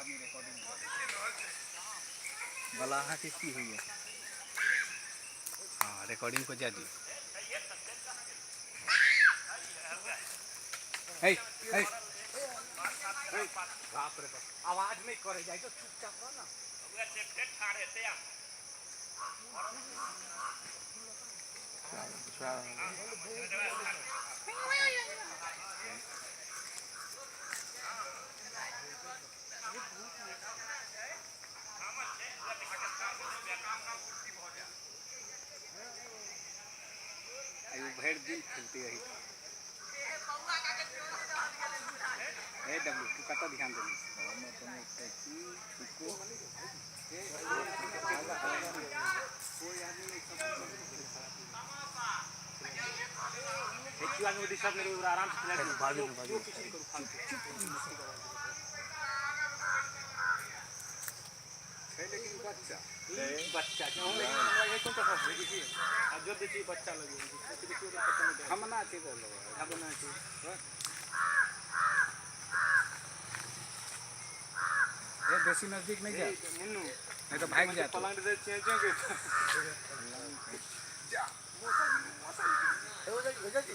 आदमी रिकॉर्डिंग बला अहाँके की होइए? हाँ, रिकॉर्डिंग को जा दियो। हे हे, बाप रे बाप, आवाज नहीं करे जाए तो चुपचाप रह ना। आइयो भरि दिन खेलते रही। हे डब्लू, तू कतऽ ध्यान देने छी? आराम से भागे ना, भागे। छै लेकिन बच्चा। बच्चा छै, हम लेकिन हमरा इहे कोन तरह से देखिए आ जो देखिए बच्चा लगे देखिए, ओकरा पता नहीं। हमना छै तऽ लोग हम ना छै। ए, बेसी नजदीक नहीं जा। मुन्नू। नहीं तो भाग जा। पलंग दे छियै के हो जा, हो जा जी।